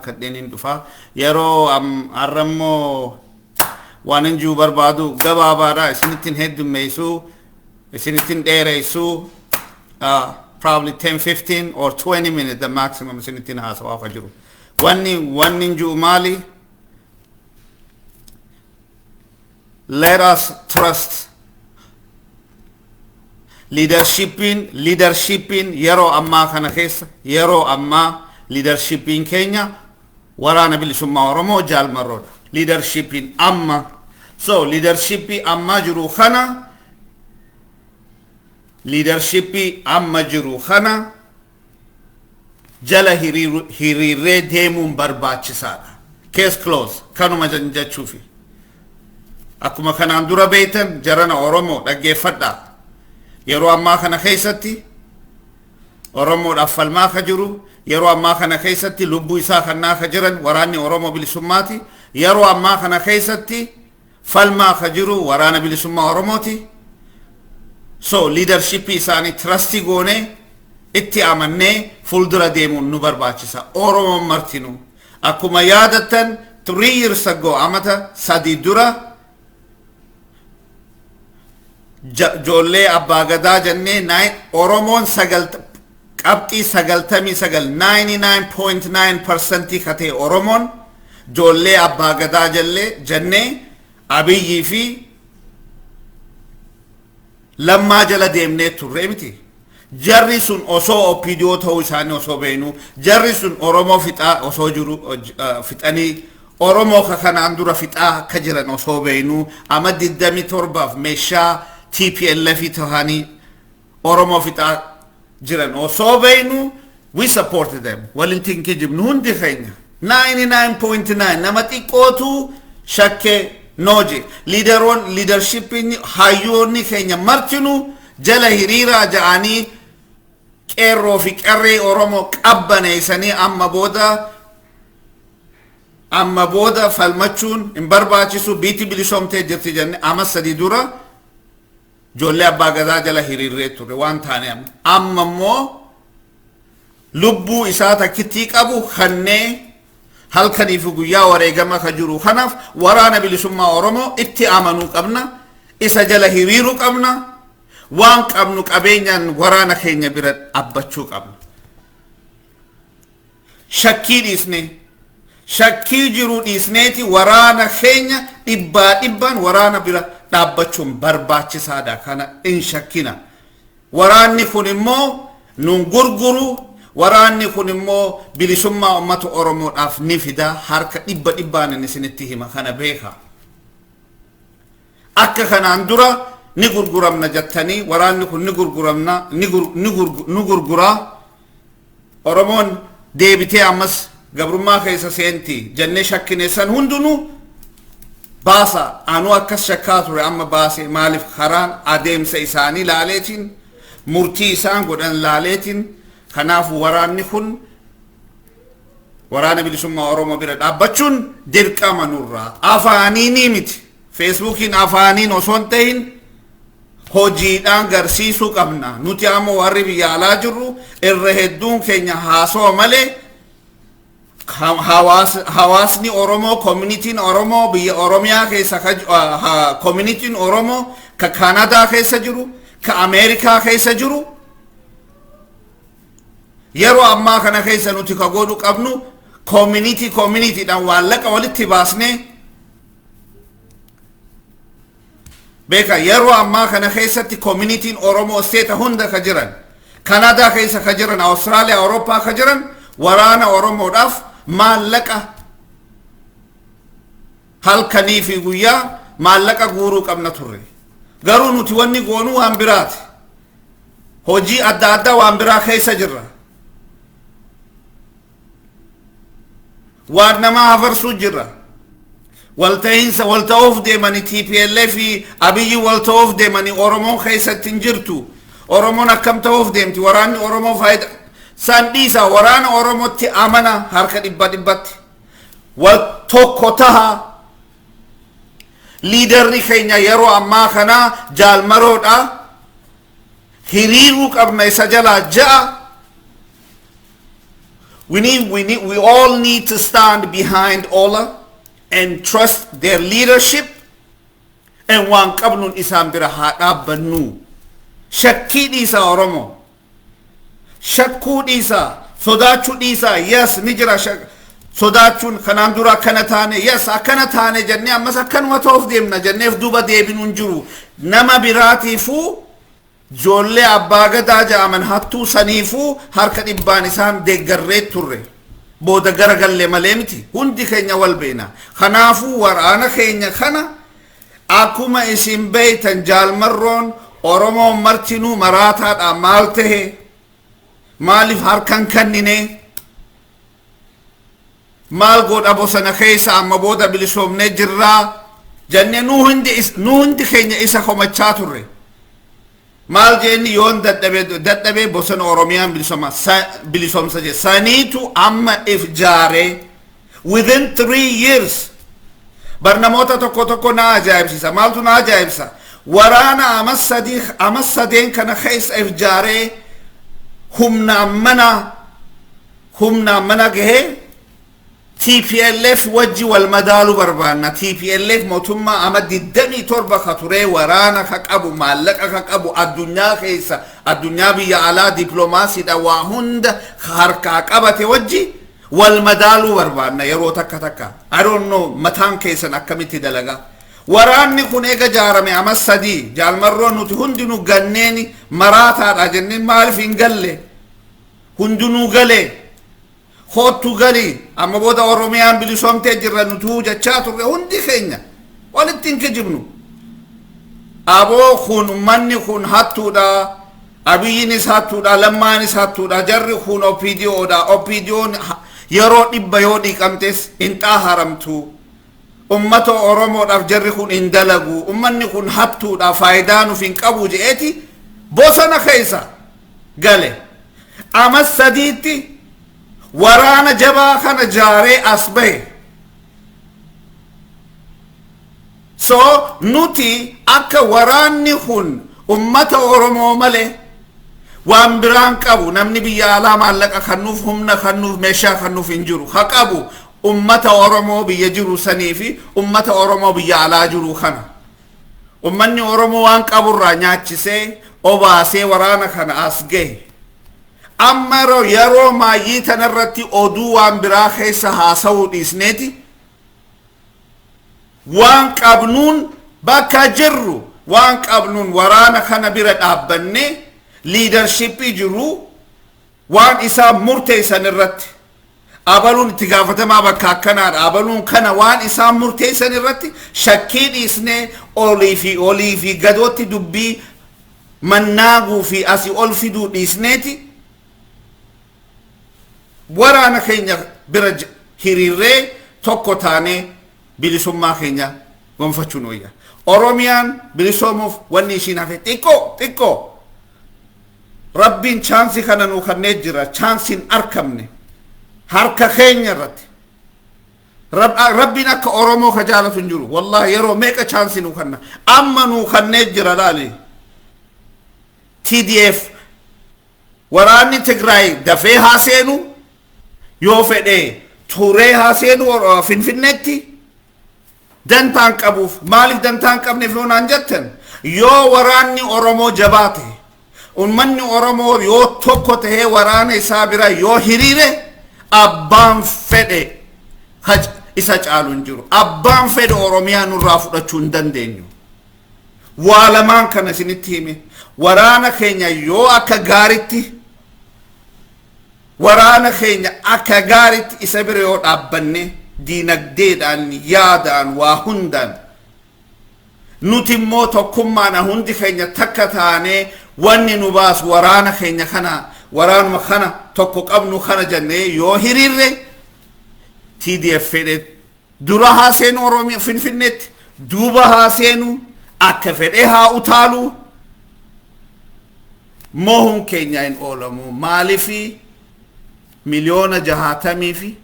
Harkadheen hin dhufa. Yeroo har'a immoo waan hin jiru barbaadu gabaabaadha. Isinittiin heddummeessu, isinittiin dheeressu, probably 10, 15 or 20 minutes the maximum isinittiin haasawaa ka jiru. Wanni hin jiru maali? Let us trust leadershipiin yeroo ammaa kana keessa, yeroo ammaa leadershipiin keenya Waraana Bilisummaa Oromoo Jaal Marroodha. Leadershipiin amma, so leadershipii ammaa jiru kana, leadershipii amma jiru kana jala hiriirree deemuun barbaachisaadha. Case close. Kanuma jechuufi. Akkuma kanaan dura beektan, jarana Oromoo dhaggeeffadhaa. Yeroo ammaa kana keessatti Oromoodhaaf falmaa ka jiru, yeroo ammaa kana keessatti lubbuu isaa kannaa ka jiran waraanni Oromoo bilisummaati. Yeroo ammaa kana keessatti falmaa ka jiru Waraana Bilisummaa Oromooti. So leadership isaanii trust goonee, itti amannee fuuldura deemuun nu barbaachisa. Oromoon martinuu. Akkuma yaadattan, 3 years ago, amata 3 dura, ijoollee abbaa gadaa jennee Oromoon sagal qabxii 99, 99.9% ka ta'e Oromoon ijoollee abbaa gadaa jennee Abiyyii fi Lammaa jala deemnee turre miti. Jarri sun osoo OPDO ta'uu isaanii osoo beeknu, jarri sun Oromoo fixaa osoo jiru, fixanii Oromoo ka kanaan dura fixaa akka jiran osoo beeknu, ama 27f meeshaa TPLF ta'anii Oromoo fixaa jiran osoo beeknu, we support them. Walitti hin kijibnu, hundi keenya. 99.9, nama xiqqootu shakkee nooje. Leaderoon, leadershipiin, hayyoonni keenya martinuu jala hiriiraa ja'anii qeerroo fi qarree Oromoo qabbaneessanii, amma booda falmachuun hin barbaachisu, biitti bilisoomtee jirti jenne. Ama 3 dura ijoollee abbaa gadaa jala hiriirree ture waan taane, amma immoo lubbuu isaa takkittii qabu kannee halkanii fi guyyaa wareegama ka jiru kanaaf Waraana Bilisummaa Oromoo itti amanuu qabna, isa jala hiriiruu qabna, waan qabnu qabeenyaan waraana keenya bira dhaabbachuu qabna. Shakkii dhiisne, shakkii jiru dhiisneeti, waraana keenya dhibbaa dhibbaan waraana bira dhaabbachuun barbaachisaadha. Kana in shakkina. Waraanni kun immoo nun gurguru. Waraanni kun immoo bilisummaa ummata Oromoodhaaf ni fida. Harka dhibba dhibbaan inni isinitti hima kana beeka. Akka kanaan dura ni gurguramna jettanii, waraanni kun ni gurguramna, ni gurguraa, Oromoon deebitee ammas gabrummaa keessa seenti jennee shakkine san hundinuu baasa. Anuu akkas shakkaa ture, amma baase. Maaliif? Karaan adeemsa isaanii laaleetiin, murtii isaan godhan laaleetiin. Kanaaf waraanni kun, Waraana Bilisummaa Oromoo bira dhaabbachuun dirqama nurraa. Afaaniinii miti, Facebookiin afaaniin osoo hin ta'in hojiidhaan garsiisuu qabna. Nuti ammoo warri biyya alaa jirru irra hedduun keenya haasawa malee, hawaasni Oromoo, communityn Oromoo biyya Oromiyaa keessa, communityn Oromoo ka Kaanadaa keessa jiru, ka Ameerikaa keessa jiru, yeroo ammaa kana keessa nuti ka godhu qabnu community communitydhaan waallaqa walitti baasnee beeka. Yeroo ammaa kana keessatti communityn Oromoo state hunda ka jiran, Kanadaa keessa ka jiran, Awustiraaliyaa, Awurooppaa ka jiran, waraana Oromoodhaaf maallaqa halkanii fi guyyaa maallaqa guuruu qabna turre. Garuu nuti wanni goonuu waan biraati, hojii adda addaa waan biraa keessa jirra, waan namaa hafarsuu jirra. Walta'iinsa walta'uuf deemanii, TPLF fi Abiyyi walta'uuf deemanii, Oromoon keessatti hin jirtu. Oromoon akkam ta'uuf deemti? Waraanni Oromoo faayidaa san dhiisa. Waraana Oromootti amana harka dhibba dhibbatti. Wal tokko taha. Leaderri keenya yeroo ammaa kana Jaalmaroodha. Hiriiruu qabna isa jalaa ja'a. We all need to stand behind OLA and trust their leadership and waan qabnuun isaan bira haa dhaabbannu. Shakkii dhiisaa Oromoo. Shakkuu dhiisaa, sodaachuu dhiisaa. Yes, ni jira sodaachuun. Kanaan dura akkana taane, yes, akkana taane jennee ammas akkanuma ta'uuf deemna jenneef duuba deebinuun jiru. Nama biraatiifuu, ijoollee abbaa gadaa ja'aman hattuu saniifuu harka dhibbaan isaan deeggarree turre. Booda garagalle malee miti. Hundi keenya wal beena. Kanaafuu waraana keenya kana, akkuma isin beeytan, Jaalmarroon Oromoon martinuu maraataadha, maal tahe, maaliif harkan kennine, maal godha bosona keessa, amma booda bilisoomnee jirraa jennee nu hundi keenya isa komachaa turre. Maal jeenni? Yoon dadhabee dadhabee bosona Oromiyaan bilisoomsa je saniitu amma if jaaree within 3 years. Barnamoota tokko tokko na ajaa'ibsiisa. Maaltu na ajaa'ibsa? Waraana ama 3, ama 3 kana keessa if jaaree humna ammana gahee TPLF wajji wal madaaluu barbaanna. TPLF mootummaa ama 27 ka turee, waraana ka qabu, maallaqa ka qabu, addunyaa keessa, addunyaa biyya alaa dippiloomaasiidha waa hunda ka harkaa qabate wajji wal madaaluu barbaanna yeroo takka takka. I don't know mataan keessan akkamitti dalagaa. Waraanni kun eega jaarame ama 3, Jaalmarroon nuti hundinuu ganneeni maraataadha jenneen maaliif hin galle? Hundinuu galee, "Koottu gali, amma booda Oromiyaan bilisoomtee jirra nutuu," jechaa turre hundi keenya. Walitti hin kijibnu. Aboo, kun ummanni kun hattuudha. Abiyyiinis hattuudha, Lammaanis hattuudha. Jarri kun OPDOdha. OPDOn yeroo 100 yoo dhiqamtes hin xaaharamtu. Ummata Oromoodhaaf jarri kun hin dalagu. Ummanni kun hattuudha, faayidaa nuuf hin qabu je'eeti bosona keessa gale. Ama sadiitti waraana jabaa kana jaaree as bahe. So nuti akka waraanni kun ummata Oromoo malee waan biraan qabu, namni biyya alaa maallaqa kannuuf, humna kannuuf, meeshaa kannuuf hin jiru. Ha qabu ummata Oromoo biyya jiru sanii fi ummata Oromoo biyya alaa jiru kana. Ummanni Oromoo waan qaburraa nyaachisee obaasee waraana kana as gahe. Amma yeroo maayyii tanarratti oduu waan biraa keessa haasawuu dhiisneeti, waan qabnuun, bakka jirru waan qabnuun waraana kana bira dhaabbanne, leadershipii jiru waan isaan murteessan irratti, abaluun itti gaafatamaa bakka akkanaadha, abaluun kana, waan isaan murteessan irratti shakkii dhiisnee, olii fi gadootti dubbii mannaaguu fi asii ol fiduu dhiisneeti, waraana keenya bira hiriirree tokko taanee bilisummaa keenya gonfachuun wayya. Oromiyaan bilisoomuuf wanni ishiin hafe xiqqoo xiqqoo. Rabbiin chance kana nuu kennee jira. Chanceiin arkamne harka keenya irratti. Rabbiin akka Oromoo ka jaalatu hin jiru. Wallahi, yeroo meeqa chance nuu kenna. Amma nuu kennee jira, laali. TDF, waraanni Tigraay dafee haa seenu, yoo fedhe turee haa seenu Finfinneetti, dantaan qabuuf. Maaliif dantaan qabneef yoo naan jettan, yoo waraanni Oromoo jabaate, ummanni Oromoo yoo tokko tahee waraana isaa bira yoo hiriire, abbaan fedhe isa caalu hin jiru. Abbaan fedhe Oromiyaa nurraa fudhachuu hin dandeenyu. Waa lamaan kana isinitti hime. Waraana keenya yoo akka gaaritti, waraana keenya akka gaaritti isa bira yoo dhaabbanne, diinagdeedhaan, yaadaan, waa hundaan, nuti immoo tokkummaadhaan hundi keenya takka taanee, wanni nu baasu waraana keenya kana, waraanuma kana tokko qabnu kana jennee yoo hiriirre, TDF fedhe dura haa seenu Oromiyaa Finfinneetti, duuba haa seenu, akka fedhe haa utaalu, moohuun keenya hin oolamu. Maalifi? Miliyoona 61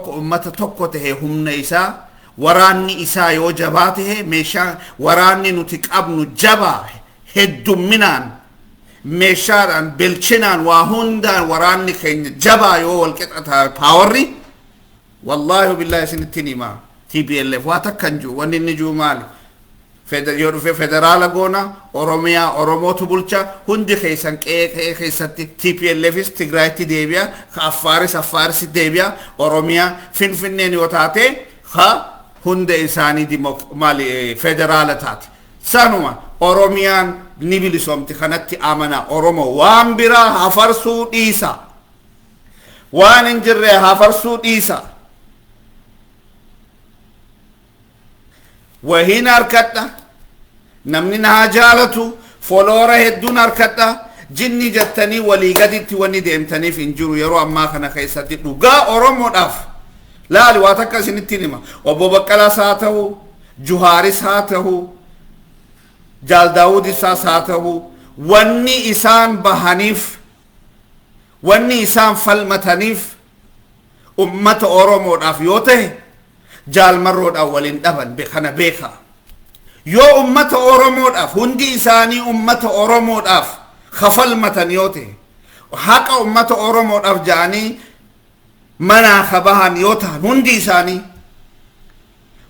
ummata tokko tahe, humna isaa, waraanni isaa yoo jabaa tahe, meeshaa waraanni nuti qabnu jabaa, heddumminaan Meeshaadhaan, bilchinaan, waa hundaan waraanni keenya jabaa yoo wal qixa taate powerri, wallaahi billaahi isinitti himaa, TPLF waa takka hin jiru. Wanni inni jiru maali? Yoo dhufe federaala goona, Oromiyaa Oromootu bulcha, hundi keessan qe'ee qe'ee keessatti. TPLFis Tigraayitti deebi'a, ka Affaaris Affaarisi deebi'a. Oromiyaa Finfinneen yoo taate, ka hunda isaanii maali, federaala taate. Sanuma Oromiyaan ni bilisoomti. Kanatti amana Oromoo. Waan biraa hafarsuu dhiisa, waan hin jirre hafarsuu dhiisa. Wahiin harkadha, namni naa jaalatu, follower hedduun harkadha jinni jettanii walii gaditti wanni deemtaniif hin jiru. Yeroo ammaa kana keessatti dhugaa Oromoodhaaf laali. Waa takka isinitti hima: obbo Baqqalaas haa ta'u, Juhaaris haa ta'u, Jaal Daawud Ibsaas haa ta'u, wanni isaan bahaniif, wanni isaan falmataniif ummata Oromoodhaaf yoo ta'e, Jaalmarroodhaan waliin dhaban. Kana beekaa. Yoo ummata Oromoodhaaf, hundi isaanii ummata Oromoodhaaf kafalmatan yoo ta'e, haqa ummata Oromoodhaaf ja'anii manaa kabahan yoo ta'an hundi isaanii,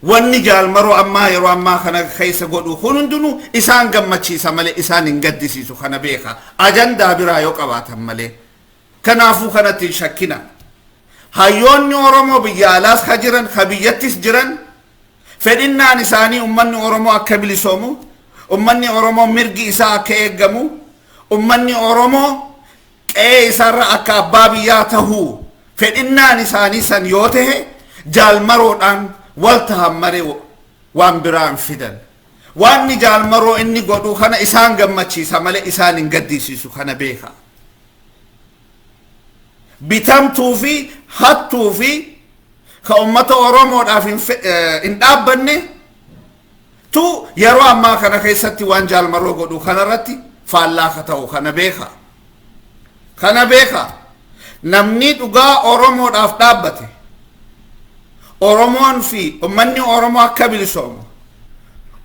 wanni Jaalmaroo ammaa yeroo ammaa kana keessa godhu kun hundinuu isaan gammachiisa malee isaan hin gaddisiisu. Kana beekaa, ajandaa biraa yoo qabaatan malee. Kanaafuu kanatti hin shakkina. Hayyoonni Oromoo biyya alaas ka jiran, ka biyyattis jiran, fedhinnaan isaanii ummanni Oromoo akka bilisoomu, ummanni Oromoo mirgi isaa akka eeggamu, ummanni Oromoo qe'ee isaarra akka abbaa biyyaa tahuu fedhinnaan isaanii san yoo tahe, Jaalmaroodhaan wal tahan malee waan biraa hin fidan. Waanni Jaalmaroo inni godhu kana isaan gammachiisa malee isaan hin gaddisiisu. Kana beeka. Bitamtuu fi hattuu fi ka ummata Oromoodhaaf hin dhaabbanne tu yeroo ammaa kana keessatti waan Jaalmaroo godhu kanarratti faallaa ka ta'u. Kana beeka, kana beeka. Namni dhugaa Oromoodhaaf dhaabbate, Oromoon fi ummanni Oromoo akka bilisoomu,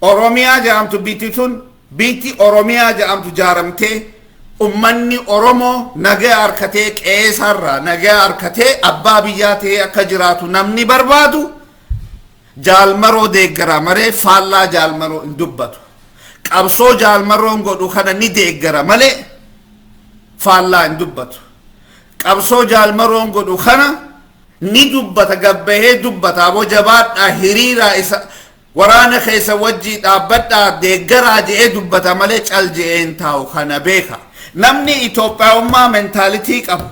Oromiyaa jedhamtu biitti tun, biitti Oromiyaa jedhamtu jaaramtee, ummanni Oromoo nagaa harkatee, qe'eesaarraa nagaa harkatee, abbaa biyyaa ta'ee akka jiraatu namni barbaadu Jaalmaroo deeggara malee faallaa Jaalmaroo hin dubbatu. Qabsoo Jaalmaroon godhu kana ni deeggara malee faallaa hin dubbatu. Qabsoo Jaalmaroon godhu kana ni dubbata, gabbahee dubbata. Aboo jabaadhaa, hiriiraa, isa waraana keessa wajjii dhaabbadhaa, deeggaraa je'ee dubbata malee cal je'ee hin taa'u. Kana beeka. Namni Itoophiyaa'ummaa mentality qabu,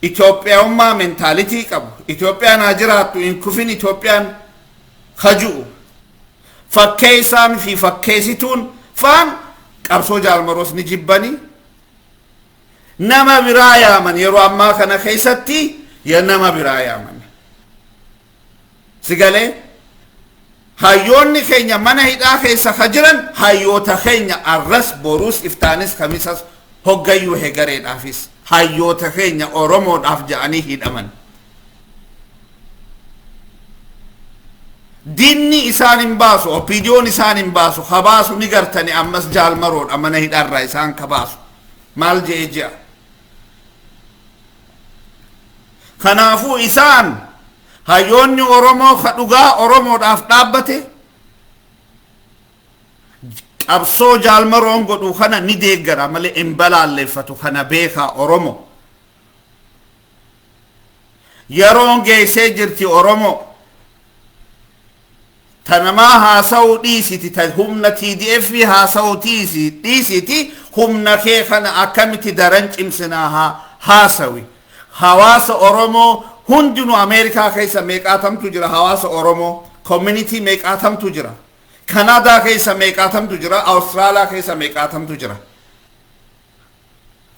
Itoophiyaa'ummaa mentality qabu, Itoophiyaan haa jiraattu, hin kufin Itoophiyaan kaju'u, fakkeessaan fi fakkeessituun faan qabsoo Jaalmaroos ni jibbanii nama biraa yaaman. Yeroo ammaa kana keessatti ya nama biraa yaaman. Sigalee, hayyoonni keenya mana hidhaa keessa ka jiran hayyoota keenya. Arras, boruus, iftaanis, kamisas, hoggayyuu hegareedhaafis hayyoota keenya Oromoodhaaf ja'anii hidhaman. Diinni isaan hin baasu, OPDOn isaan hin baasu. Ka baasu ni gartani. Ammas Jaalmaroodha mana hidhaarraa isaan ka baasu. Maal je'ee ji'a? Kanaafuu isaan hayyoonni Oromoo ka dhugaa Oromoodhaaf dhaabbate qabsoo Jaalmaroon godhu kana ni deeggara malee hin balaalleeffatu. Kana beekaa Oromoo. Yeroon geessee jirti Oromoo. Ta namaa haasa'uu dhiisiti, ta humna TDF haasa'uu dhiisiti, humna kee kana akkamitti daran cimsinaa haa haasawi. Hawaasa Oromoo hundinuu, Ameerikaa keessa meeqaatamtu jira hawaasa Oromoo, community meeqaatamtu jira, Kanaadaa keessa meeqaatamtu jira, Awustiraaliyaa keessa meeqaatamtu jira.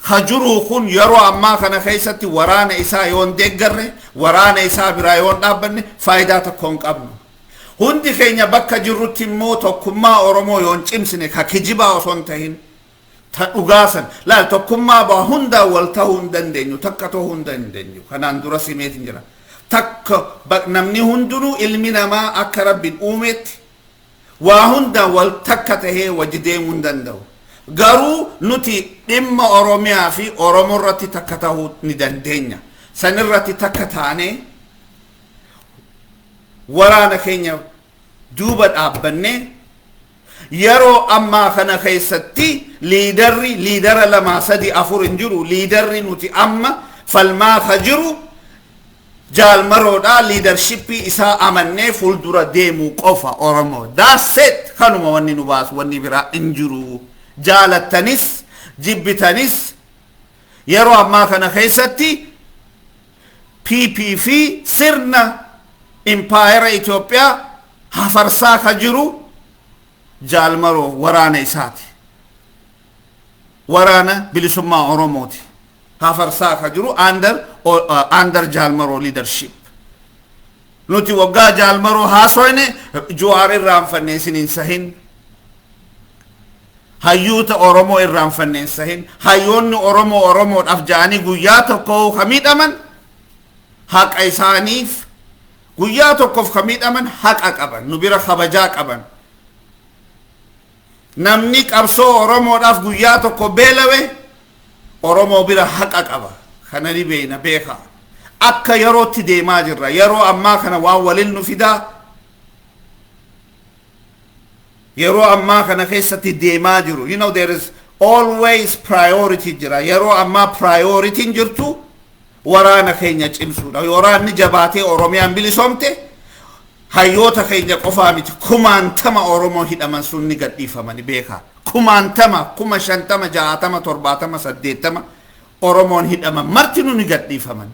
Ka jiru kun yeroo ammaa kana keessatti waraana isaa yoon deeggarre, waraana isaa biraa yoon dhaabbanne, faayidaa tokko hin qabnu. Hundi keenya bakka jirrutti immoo tokkummaa Oromoo yoon cimsine, ka kijibaa osoo hin tahin ta dhugaasan laal, tokkummaa baa hundaa wal ta'uu hin dandeenyu, takka ta'uu hin dandeenyu. Kanaan dura simeetin jira. Takka namni hundinuu, ilmi namaa akka Rabbiin uumetti waa hundaan wal takka tahee wajji deemuu hin danda'u. Garuu nuti dhimma Oromiyaa fi Oromoo irratti takka ta'uu ni dandeenya. San irratti takka taanee waraana keenya duuba dhaabbannee, yeroo ammaa kana keessatti leaderri leadera lamaa, sadi, afur hin jiru. Leaderri nuti amma falmaa ka jiru Jaalmaroodha. Leadershipii isaa amannee fuuldura deemuu qofa Oromoo. That's it. Kanuma wanni nu baasu, wanni biraa hin jiru. Jaalattanis jibbitanis, yeroo ammaa kana keessatti PP fi sirna impaayera Itoophiyaa hafarsaa ka jiru Jaalmaroo waraana isaati. Waraana Bilisummaa Oromooti. Hafarsaa ka jiru under Jaalmaroo leadership. Nuti waggaa Jaalmaroo haasoyne Juwaar irraanfanne isiniin sahin. Hayyuuta Oromoo irraanfanne hin sahin. Hayyoonni Oromoo Oromoodhaaf ja'anii guyyaa tokko ka miidhaman, haqa isaaniif guyyaa tokkoof ka miidhaman, haqa qaban, nu bira kabajaa qaban. Namni qabsoo Oromoodhaaf guyyaa tokko beelawe Oromoo bira haqa qaba. Kana ni beeyna, beeka. Akka yerootti deemaa jirra. Yeroo ammaa kana waan walin nu fidaa, yeroo ammaa kana keessatti deemaa jiru. There is always priority jira. Yeroo ammaa priority jirtu waraana keenya cimsuudha. Waraanni jabaatee Oromiyaan bilisoomte, hayyoota keenya qofaa miti, kumaantama Oromoo hidhaman sun ni gadhiifamani, beekaa. Kumaantama, 50,000, 60, 70, 80 Oromoon hidhaman martinuu ni gadhiifaman.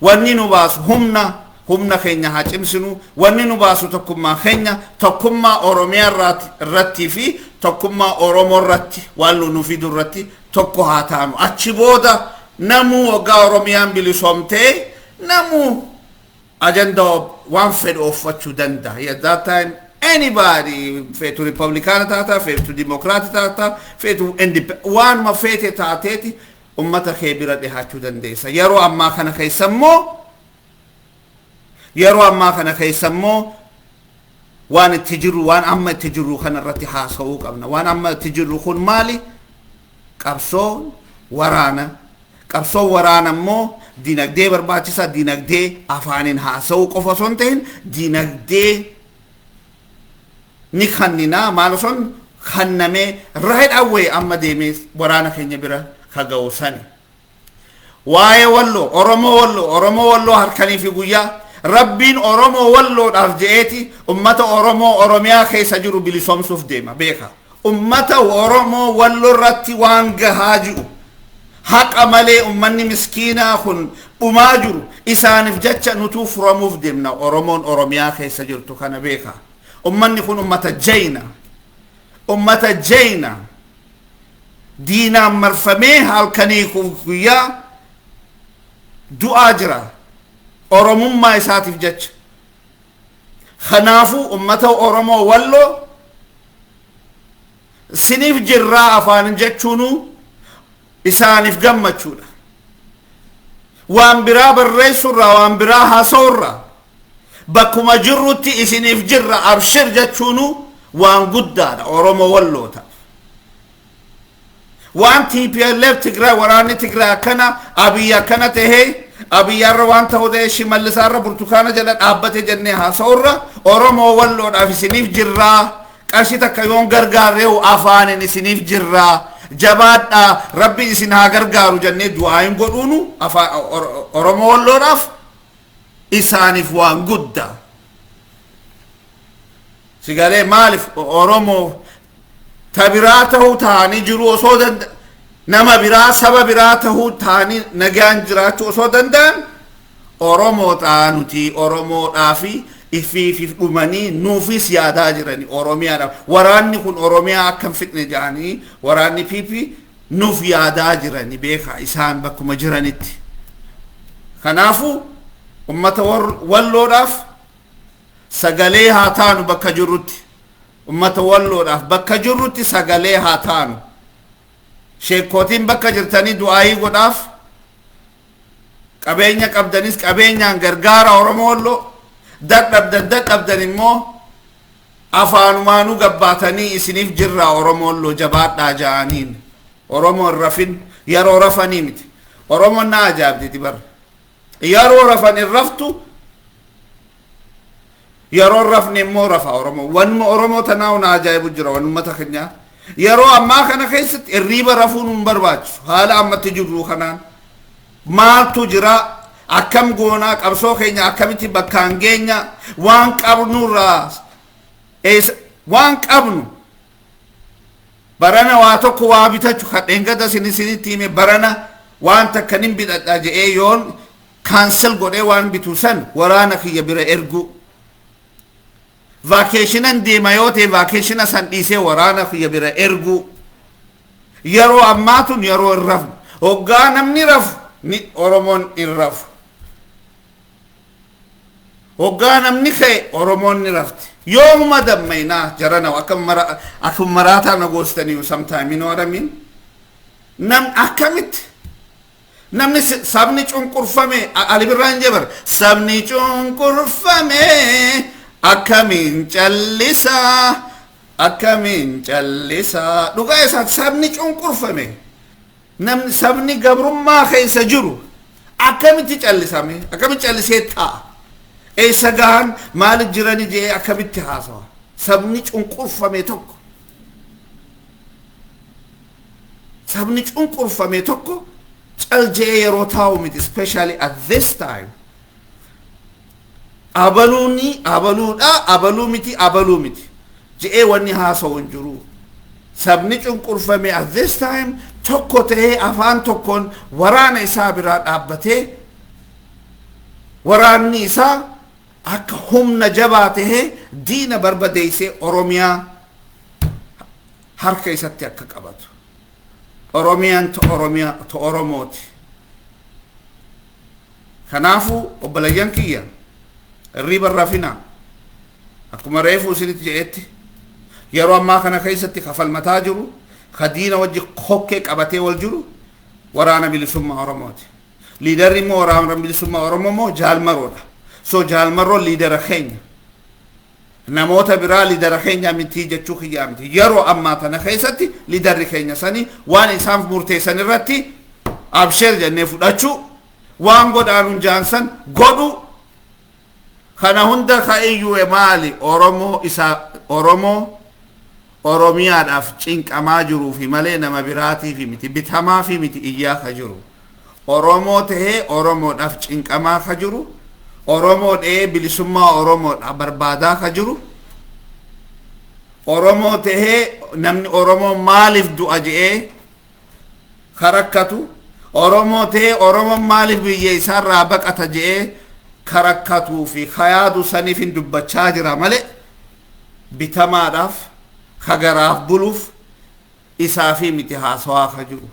Wanni nu baasu humna keenya haa cimsinu. Wanni nu baasu tokkummaa keenya, tokkummaa Oromiyaa irratti fi tokkummaa Oromoo irratti, waan nu fidu irratti tokko haa taanu. Achi booda namuu waggaa Oromiyaan bilisoomtee namuu ajandaa waan fedhu uffachuu danda'a. At that time anybody, feetu Republikaana taata, feetu Dimokiraati taata, feetu waanuma feete taateeti ummata kee bira dhihaachuu dandeessa. Yeroo ammaa kana keessa immoo waan itti jirru, waan amma itti jirru kana irratti haasa'uu qabna. Waan amma itti jirru kun maali? Qabsoo waraana. Qabsoo waraana immoo dinagdee barbaachisaa. Dinagdee afaaniin haasa'uu qofa osoo hin ta'in, dinagdee ni kanninaa maal osoo kannamee right away amma deemee waraana keenya bira ka ga'u sani. Waa'ee Walloo, Oromoo Walloo, Oromoo Walloo harkanii fi guyyaa Rabbiin Oromoo Walloodhaaf je'eeti ummata Oromoo Oromiyaa keessa jiru bilisoomsuuf deema, beeka. Ummata Oromoo Walloo irratti waan gahaa jiru, haqa malee ummanni miskiinaa kun dhumaa jiru, isaaniif jecha nutuu furamuuf deemna. Oromoon Oromiyaa keessa jirtu kana beeka. Ummanni kun ummata jayna. Ummata jayna. Diinaan marfamee halkanii guyyaa du'aa jira. Oromummaa isaatiif jecha. Kanaafuu ummata Oromoo Walloo siniif jirraa afaan jechuunuu isaaniif gammachuudha. Waan biraa barreessurraa, waan biraa haasa'urraa, bakkuma jirrutti isiniif jirra, abshir jechuunuu waan guddaadha Oromoo Wallootaaf. Waan TPLF Tigraay, waraanni Tigraay akkana, Abiyyi akkana tahee, Abiyyaarra waan ta'u ta'e, Shimallisaarra burtukaana jala dhaabbate jennee haasa'urra, Oromoo Walloodhaaf isiniif jirraa, qarshii takka yoon gargaarreehu afaanin isiniif jirraa, jabaadhaa, Rabbi isin haa gargaaru jennee du'aa hin godhuunu Oromoo Walloodhaaf isaaniif waan guddaa. Sigalee maaliif Oromoo ta biraa ta'uu ta'anii jiru osoo danda nama biraa, saba biraa ta'uu ta'anii nagaan jiraachuu osoo danda'an, Oromoodhaa nuti Oromoodhaa fi ifiif dhumanii nuufis yaadaa jirani Oromiyaadhaaf. Waraanni kun Oromiyaa akka hin fixne jedhanii waraanni PP nuuf yaadaa jirani, beekaa, isaan bakkuma jiranitti. Kanaafuu ummata Walloodhaaf sagalee haa taanu bakka jirrutti. Ummata Walloodhaaf bakka jirrutti sagalee haa taanu. Sheekootiin bakka jirtanii du'aayii godhaaf, qabeenya qabdanis qabeenyaan gargaara Oromoo Walloo. Dadhabdan dadhabdan immoo Afaanumaanuu gabbaatanii isiniif jirraa, Oromoon loo jabaadhaa ja'aniin. Oromoon rafin, yeroo rafanii miti. Oromoon na ajaa'ibditi bara. Yeroo rafan hin raftu, yeroo rafne immoo rafa Oromoo. Wanuma Oromoo tanaa na ajaa'ibu jira, wanumata keenyaa. Yeroo ammaa kana keessatti irriiba rafuun hin barbaachisu. Haala ammatti jirru kanaan maaltu jira? Akkam goonaa? Qabsoo keenya akkamitti bakkaan geenya? Waan qabnurraa, waan qabnu barana waa tokko waa bitachu kadheen gada isinitti hime. Barana waan takka nin bitadha je'ee yoon cancel godhee, waan bitu san waraana kiyya bira ergu. Vacationan deema yoo ta'e, vacationa san dhiisee waraana kiyya bira ergu. Yeroo ammaa tun yeroo hin rafnu. Hoggaa namni rafu ni Oromoon hin rafu. Hoggaa namni ka'e Oromoon ni rafti. Yoomuma dammaynaa jarana? Akka maraataa na goostanii sometime, you know what I mean? Nam akkamitti namni, sabni cunqurfame, Ali Birraan jebar, sabni cunqurfame akkamiin callisaa, akkamiin callisaa? Dhugaa isaati. Sabni cunqurfame, namni, sabni gabrummaa keessa jiru akkamitti callisame? Akkamitti callisee taa'a? Eessa gahan, maali jirani jee akkamitti haasawa sabni cunqurfame tokko? Sabni cunqurfame tokko cal je'ee yeroo taa'u miti, especially at this time. Abaluuni abaluudha, abaluu miti, abaluu miti je'ee wanni haasa'u hin jiru. Sabni cunqurfame at this time tokko ta'ee, afaan tokkoon waraana isaa biraa dhaabbatee, waraanni isaa akka humna jabaa tahee diina barbadeessee Oromiyaa harka isatti akka qabatu. Oromiyaan ta Oromiyaa, ta Oromooti. Kanaafuu obboleeyyan kiyya, hirriiba rafinaa. Akkuma reefuu isinitti jedhetti, yeroo ammaa kana keessatti kafalmataa jiru, ka diina wajji kokkee qabatee wal jiru, Waraana Bilisummaa Oromooti. Leaderri immoo Waraana Bilisummaa Oromoo immoo Jaalmaroodha. So Jaalmarroon leadera keenya. Namoota biraa leadera keenya miti jechuu kiyyaa miti. Yeroo ammaa tana keessatti leaderri keenya sanii. Waan isaan murteessan irratti absheer jennee fudhachuu, waan godhaanuun jaansan godhu. Kana hunda ka iyyuu maali? Oromoo isa Oromoo Oromiyaadhaaf cinqamaa jiruufi malee nama biraatiifi miti, bitamaafi miti iyyaa ka jiru. Oromoo tahee Oromoodhaaf cinqamaa ka jiru, Oromoo dhahee bilisummaa Oromoodha barbaadaa ka jiru, Oromoo tahee namni Oromoo maaliif du'a je'ee ka rakkatu, Oromoo tahee Oromoon maaliif biyya isaarraa baqata je'ee ka rakkatuu fi ka yaadu saniif hin dubbachaa jira malee, bitamaadhaaf ka garaaf buluuf isaafi miti haasawaa ka jiru.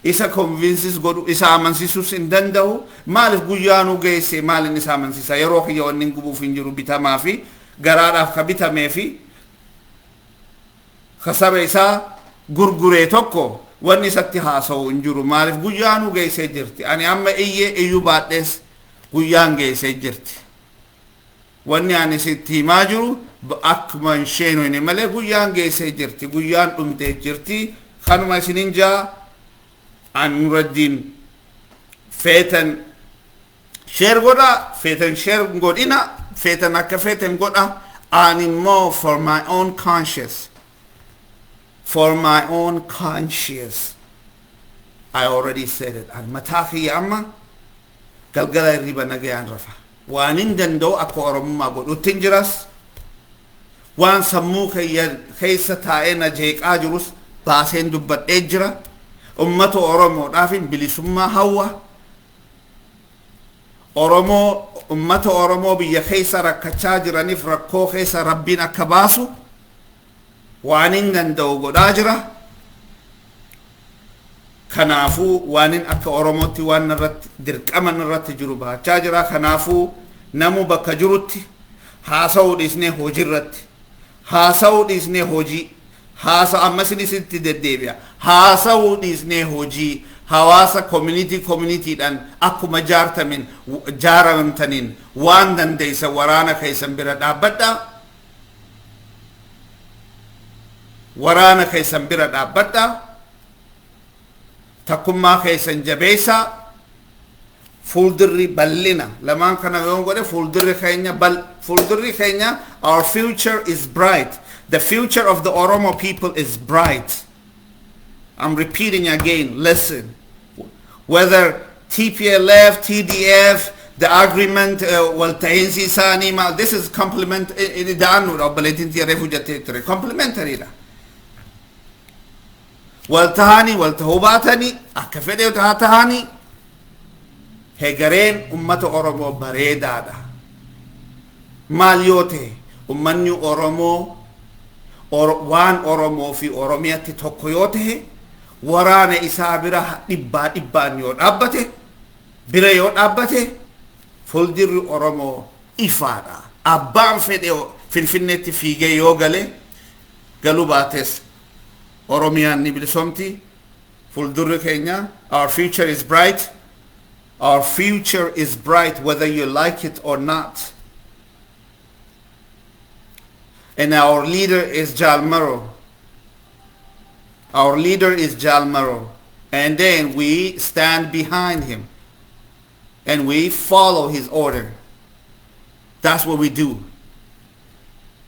Isa convince godhu, isa amansiisuus hin danda'u. Maaliif? Guyyaanuu geesse, maalin isa amansiisa? Yeroo kiyya wanni hin gubuuf hin jiru. Bitamaa fi garaadhaaf ka bitamee fi ka saba isaa gurguree tokko wanni isatti haasa'u hin jiru. Maaliif? Guyyaanuu geessee jirti. Ani amma iyyee iyyuu baadhees guyyaan geessee jirti. Wanni ani sitti himaa jiru akkuma hin sheenoyne malee guyyaan geessee jirti, guyyaan dhumtee jirti. Kanuma isinin jaa. An Nuraddiin. Feetan share godha, feetan share godhina, feetan akka feetan godha. An immoo for my own conscience, for my own conscience, I already said it. An mataa kiyya amma galgala hirriba nagayaan rafa. Waan hin danda'u akka Oromummaa godhutti hin jiras. Waan sammuu kiyya keessa taa'ee na jeeqaa jirus baaseen dubbadhee jira. Ummata Oromoodhaafin bilisummaa hawwa. Oromoo, ummata Oromoo biyya keessa rakkachaa jiraniif rakkoo keessa Rabbiin akka baasu waan hin danda'u godhaa jira. Kanaafuu waanin akka Oromootti waan narratti dirqama narratti jiru bahachaa jira. Kanaafuu namuu bakka jirutti haasa'uu dhiisnee hojiirratti, haasa'uu dhiisnee hojii haasa, ammas isitti deddeebi'a, haasa'uu dhiisnee hojii hawaasa community communityidhaan akkuma jaartamin jaaramtaniin waan dandeessa waraana keessan bira dhaabbadhaa. Waraana keessan bira dhaabbadha. Takkummaa keessan jabeessaa. Fuuldurri bal'ina lamaan kana yoon godhe, fuuldurri keenya bal fuuldurri keenya, our future is bright. The future of the Oromo people is bright. I'm repeating again, listen. Whether TPLF, TDF, the agreement, walta'iinsi isaanii maal, this is complement da'annuudha. Obboleettiin tiyya reefu jettee ture, complementary dha. Wal tahanii, wal tahuu baatanii, akka fedhe haa tahanii, hegareen ummata Oromoo bareedaadha. Maal yoo ta'e, ummanni Oromoo waan Oromoo fi Oromiyatti tokko yoo ta'e, waraana isaa bira dhibbaa dhibbaan yoo dhaabbate, bira yoo dhaabbate, fuuldurri Oromoo ifaadha. Abbaan fedhe Finfinneetti fiigee yoo gale, galuu baates, Oromiyaan ni bilisomti. Fuuldurri keenya, our future is bright. Our future is bright whether you like it or not. And our leader is Jaal Marro. Our leader is Jaal Marro. And then we stand behind him and we follow his order. That's what we do.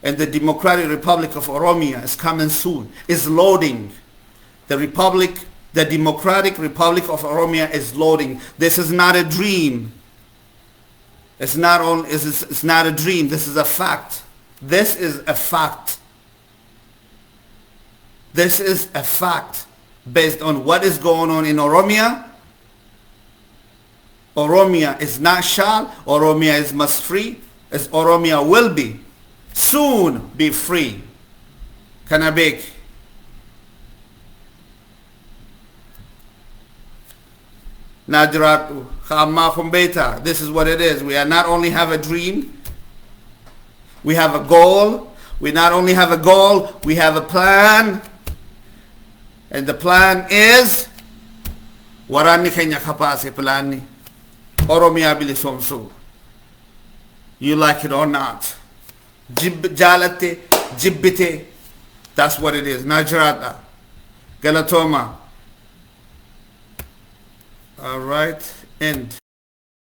And the Democratic Republic of Oromia is coming soon. Is loading. The Democratic Republic of Oromia is loading. This is not a dream. It's not only, it's not a dream. This is a fact. This is a fact. This is a fact based on what is going on in Oromia. Oromia is not shall. Oromia is must free. As Oromia will be soon be free. Kana beeki. Naa jiraadhu. Ammaa kun beektaa. This is what it is. We are not only have a dream, we have a goal. We not only have a goal, we have a plan. And the plan is, waraanni keenya kapaase, planni Oromiyaa bilisoomsuu. You like it or not. Jaalatte, jibbite. That's what it is. Naa jiraadha. Galatoma. All right. End.